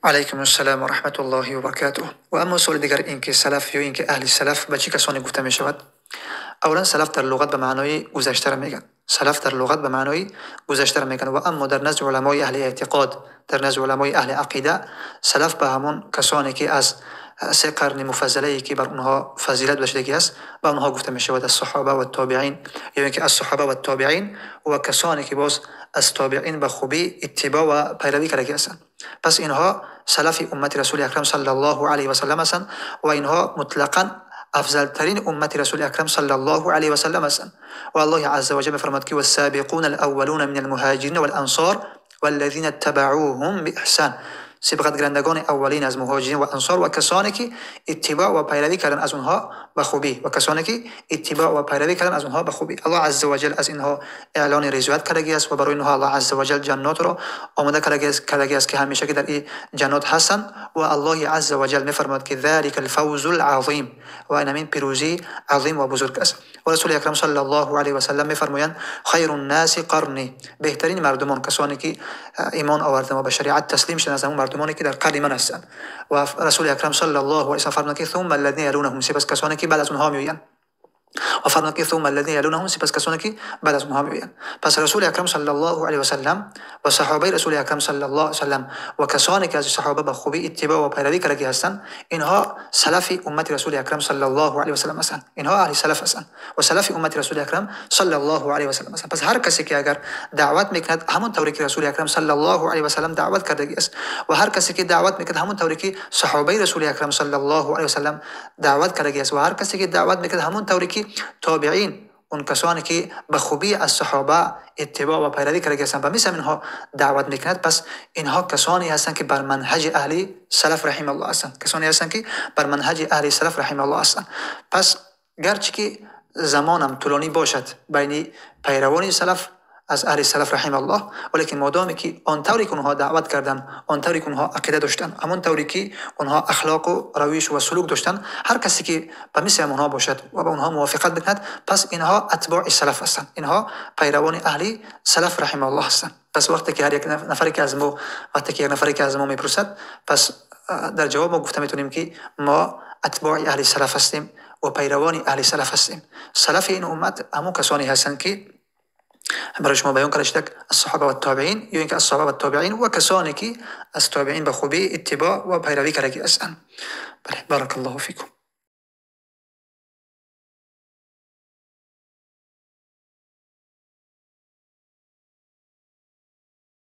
Алайкум ассалом ва раҳматуллоҳи ва баракатуҳ. Ва аммо суоли дигар ин ки салаф ё ин ки аҳли салаф ба чӣ касоне гуфта мешавад? Аввалан, салаф дар луғат ба маънои гузаштаро мегӯянд. Салаф дар луғат ба маънои гузаштаро мегӯянд. Ва аммо дар назди уламои аҳли эътиқод, дар назди уламои аҳли ақида, салаф ба ҳамон касоне ки аз се қарни муфаззалае ки бар онҳо фазилат доштагӣ аст, ба онҳо гуфта мешавад, аз саҳоба ва тобеин, ё ин ки аз саҳоба ва тобеин ва касоне ки боз аз тобеин ба хубӣ иттибоъ ва пайравӣ кардагӣ ҳастанд. Пас инҳо салафи уммати Расули Акрам саллаллоҳу алайҳи васаллам ҳастанд ва инҳо мутлақан афзалтарин уммати Расули Акрам саллаллоҳу алайҳи васаллам ҳастанд. Ва Аллоҳи азза ва ҷалла мефармояд ки вассабиқуна алаввалуна минал муҳоҷирина вал ансор валлазина иттабаъуҳум бииҳсон. Сибғатгирандагони аввалин аз муҳоҷирин ва ансор ва касоне ки иттибоъ ва пайравӣ карданд аз онҳо ба хубӣ, ва касоне ки иттибоъ ва пайравӣ карданд аз онҳо ба хубӣ. Аллоҳ азза ва ҷалла аз инҳо эълони ризоят кардагӣ аст ва барои инҳо Аллоҳ азза ва ҷалла ҷаннотро омода кардагӣ аст ки ҳамеша ки дар ин ҷаннот ҳастанд. Ва Аллоҳи азза ва ҷалла мефармояд ки залика алфавзул азим, ва ин ҳамин пирӯзии азим ва бузург аст. Ва Расули Акрам саллаллоҳу алайҳи васаллам мефармоянд хайрун наси қарни, беҳтарин мардумон касоне ки имон оварданд ва ба шариат таслим шуданд аз ҳамон мардумоне ки дар қарни ман ҳастанд. Ва Расули Акрам саллаллоҳу алайҳи васаллам фармуданд ки сумма аллазина ялунаҳум, сипас касоне ки баъд аз онҳо меоянд. Ва фармуданд ки сумма аллазина ялунаҳум, сипас касоне ки баъд аз онҳо меоянд. Пас Расули Акрам саллаллоҳу алайҳи васаллам ва саҳобаи Расули Акрам саллаллоҳу алайҳи васаллам ва касоне ки аз саҳоба ба хубӣ иттибоъ ва пайравӣ кардагӣ ҳастанд, инҳо салафи уммати Расули Акрам саллаллоҳу алайҳи васаллам ҳастанд. Инҳо аҳли салаф ҳастанд ва салафи уммати Расули Акрам саллаллоҳу алайҳи васаллам ҳастанд. Пас ҳар касе ки агар даъват мекунад ҳамон тавре ки Расули Акрам саллаллоҳу алайҳи васаллам даъват кардагӣ аст, ва ҳар касе ки даъват мекунад ҳамон тавре ки саҳобаи Расули Акрам саллаллоҳу алайҳи васаллам даъват кардагӣ аст, ва ҳар касе ки даъват мекунад ҳамон тавре ки тобеин, он касоне ки ба хубӣ аз саҳоба иттибоъ ва пайравӣ кардагӣ ҳастанд, ба мисли инҳо даъват мекунад, пас инҳо касоне ҳастанд ки бар манҳаҷи аҳли салаф раҳималлоҳ ҳастанд. Касоне ҳастанд ки бар манҳаҷи аҳли салаф раҳималлоҳ ҳастанд. Пас гарчи ки замонам тӯлонӣ бошад байни пайравони салаф аз аҳли салаф раҳималлоҳ, валекин модоме ки он тавре ки онҳо даъват карданд, он тавре ки онҳо ақида доштанд, ҳамон тавре ки онҳо ахлоқу равиш ва сулук доштанд, ҳар касе ки ба мисли онҳо бошад ва ба онҳо мувофиқат бикунад, пас инҳо атбои салаф ҳастанд, инҳо пайравони аҳли салаф раҳималлоҳ ҳастанд. Пас вақте ки ҳар як нафаре ки аз мо, вақте ки як нафаре ки аз мо мепурсад, пас дар ҷавоб мо гуфта метавонем ки мо атбои аҳли салаф ҳастем ва пайравони аҳли салаф ҳастем. Салафи ин уммат ҳамон касоне ҳастанд ки барои шумо баён карда шуда, аз-саҳоба ва тобеин, ё ин ки аз-саҳоба ва тобеин ва касоне ки аз тобеин ба хубӣ иттибоъ ва пайравӣ кардагӣ ҳастанд. Бале, баракаллоҳу фикум.